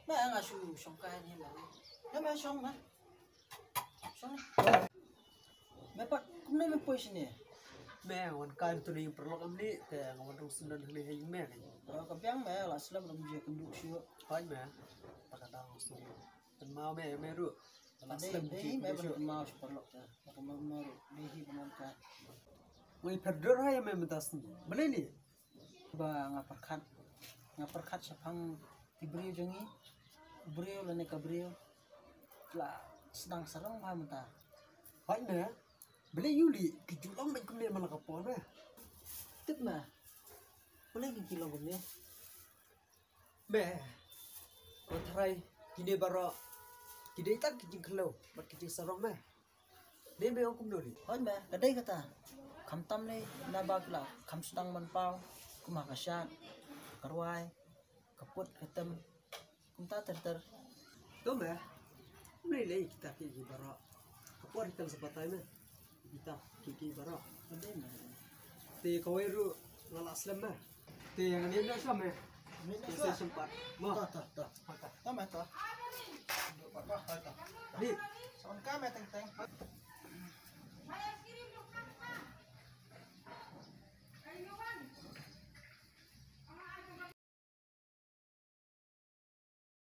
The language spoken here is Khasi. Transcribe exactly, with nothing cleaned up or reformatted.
Me nga shu shong kai ni la. Me me shong na. Shong ni. Me pat kumne me poi shini. Me wan kai tu ni paralok am ni te nga wan rung sendon hli hei me. Ka biang me la slem rum je kenduk shu. Hoi me. Takadang sung. Ten mau me me ru. La slem je kenduk shu. Mau shu paralok te. Maka mau mau ru. Dei hi pemon kai. Wei perdor hai me mentas ni. Beli ni. Ba nga pyrkhat, nga pyrkhat shaphang ki briew jong ngi, briew lane ka briew la sdang sarong bha mynta. Hoi me, balei ïu lih ki ju long bad kumne man la ka por me. Tip me, balei ki long kumne? Me, ko tharai kine baroh ki dei tang ki jingkhlem bad ki jingsarong me. Dei me ong kumno dei? Hoi me, ka dei kata. Khamtam ne naba ki la kham sdang ban paw, kum ha ka shad, ka rwai, ka put, ka tem, kumta ter ter. To me, kumne lei kita ki ki baroh. Ka por ikan sepatai me. Kita ki ki baroh. Ka dei me. Te kawei ruh nga la slem me. Te yang ni na sa me. Ni na sa sempat. Mo. Ta ta ta. Ta me ta. Ni. Son ka me teng teng.